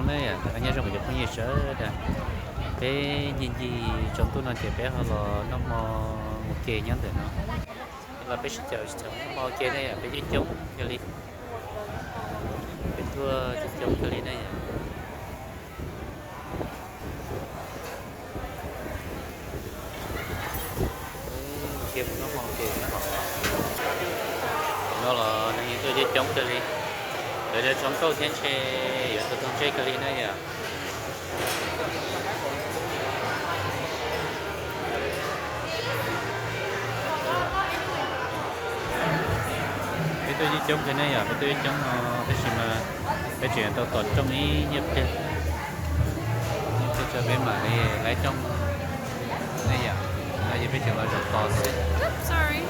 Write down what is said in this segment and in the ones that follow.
Nyob zoo kuv cov phooj ywg sawv daws, peb ncig ncig tsaus ntuj no ces peb ho los noj hmo ua ke nyob ntawm no. Los peb sib caum noj hmo ua ke ne yom, peb coob coob kawg li. Peb tuaj coob coob kawg li ne yom. Cia mus noj hmo ua ke. No los neeg tuaj coob coob kawg li. Lawv cov tsov nkauj thiab ntshe yuav tau tau ntsej kawg li na yom. Peb tuaj coob coob kawg ne yom, peb tuaj coob coob no tab sis mas peb tseem tau tos rooj ib nyuag pliag. Ib pliag tso peb mam li laiv rooj ne yom. No ces peb tseem los zaum tos xwb.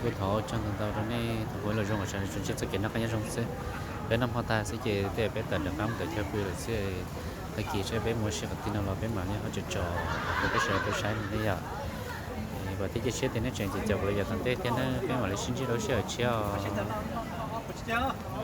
Kuj thov ua tsaug ntau ntau rau nej thaum kuv los zoo kom sawv daws tsuas ntsib txoj kev noj qab nyob zoo xwb. Peb noj hmo tag xwb ces tej peb tawm rov qab mus tom chaw pw lawm xwb. Tag kis saib peb mus ua si qhov twg no los peb mam li ho tso tso rau peb sawv daws tau saib no ne yom. Vam thiab cia siab tias nej tseem caum kuv los yav tom ntej thiab na, peb mam li sib ntsib rau lub sij hawm tshiab os.